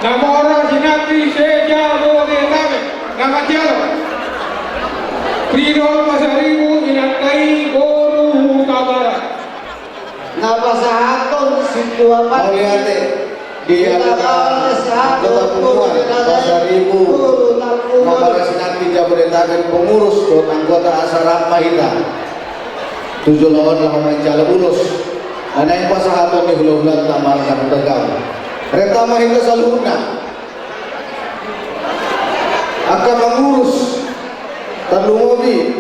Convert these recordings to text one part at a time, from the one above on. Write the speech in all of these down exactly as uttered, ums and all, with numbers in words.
Na mora sinambi se-Jabodetabek, na manjalo. Pidong Pasaribu, inanta i boru Hutabarat. Na pasahathon sintua pande. Mauliate. Di angka anggota punguan Pasaribu, na mora sinambi Jabodetabek, pengurus dohot anggota, asa rap ma hita tu joloan on laho manjalo ulos na naeng pasahaton ni hulahulanta marga Hutagau. Rap ma hita saluhutna. Angka pangurus, tarlumobi.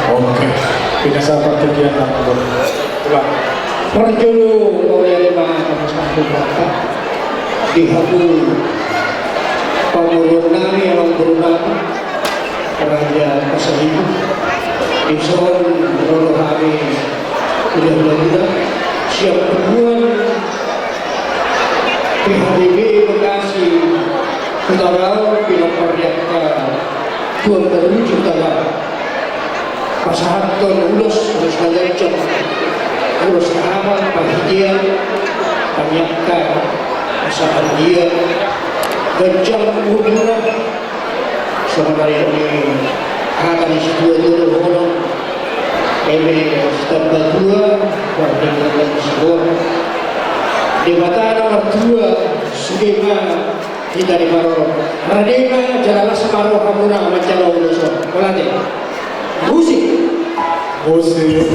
Oke, kita sabar kegiatan. Parjolo mauliate ma hamu saluhutna di hamu pamoruon nami, amangboru nami, Raja Pasaribu. Dison ro do hami hulahula sian punguan P H B B Bekasi Hutagau, pinompar ni angka tuan marujung tagana. Pasahathon ulos, ulos na ganjang, ulos na hata parhitean, paniangka, asa dia ganjang umurna. Songon na nidok ni hata ni situatua dohonon, eme sitamba tua, mardenggan siborok. Debata na martua, sude ma hita diparorot. Rade ma jala las ma rohamuna manjalo ulos on. Mauliate. Musik. Musik.